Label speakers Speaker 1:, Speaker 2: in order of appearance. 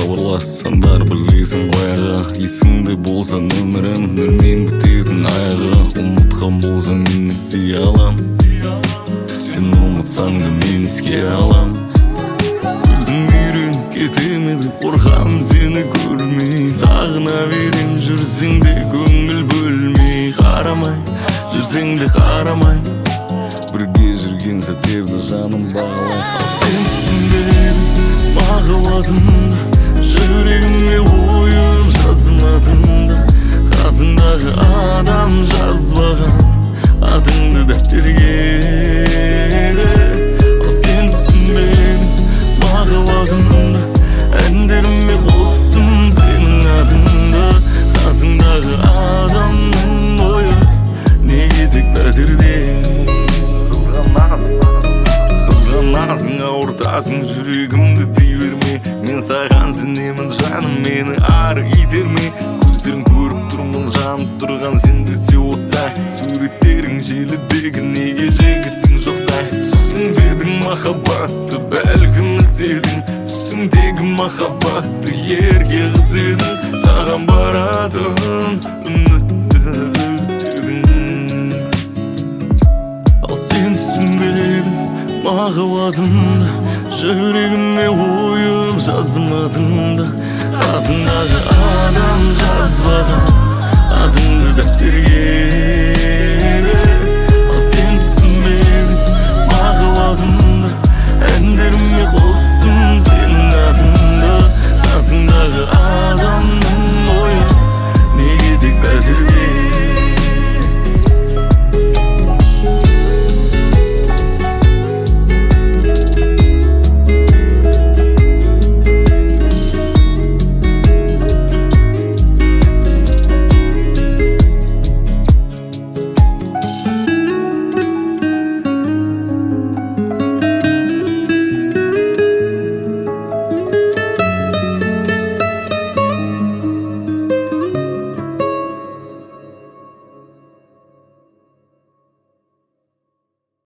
Speaker 1: Хабарлассаңдар білесің баяғы. Есіңде болса нөмірім, нөлмен бітетін аяғы. Ұмытқан болсаң, мен не істей алам? Сен ұмытсаң да, мен еске алам. Көзім үйреніп кете ме деп қорқам сені көрмей. Сағына берем жүрсең де көңіл бөлмей. Қарамай жүрсең де, қарамай. Бірге жүрген сәттерді, жаным, бағалай. Ал сен түсінбедің махаббатымды, жүрегіме ойып жаздым атыңды. Қасыңдағы адам жазбаған атыңды дәптерге де. Ал сен түсінбедің махаббатымды, әндеріме қостым сенің атыңды. Қасыңдағы адамның ойы неге тек пәтерде? Қызғанасың, ауыртасың жүрегімді дей берме. Мен саған сенемін, жаным, мені ары итерме. Көздерін көріп тұрмын, жанып тұрған сенде оттай. Суреттерің желідегі, неге жігітің жоқтай? Түсінбедің махаббатты, бәлкім, іздедің. Түсіңдегі махаббатты, ерке қыз едің. Саған баратын үмітті үздің. Ал сен түсінбедің махаббатымды, жүрегіме ойып жаздым атыңды. Қасыңдағы адам жазбаған атыңды дәптерге.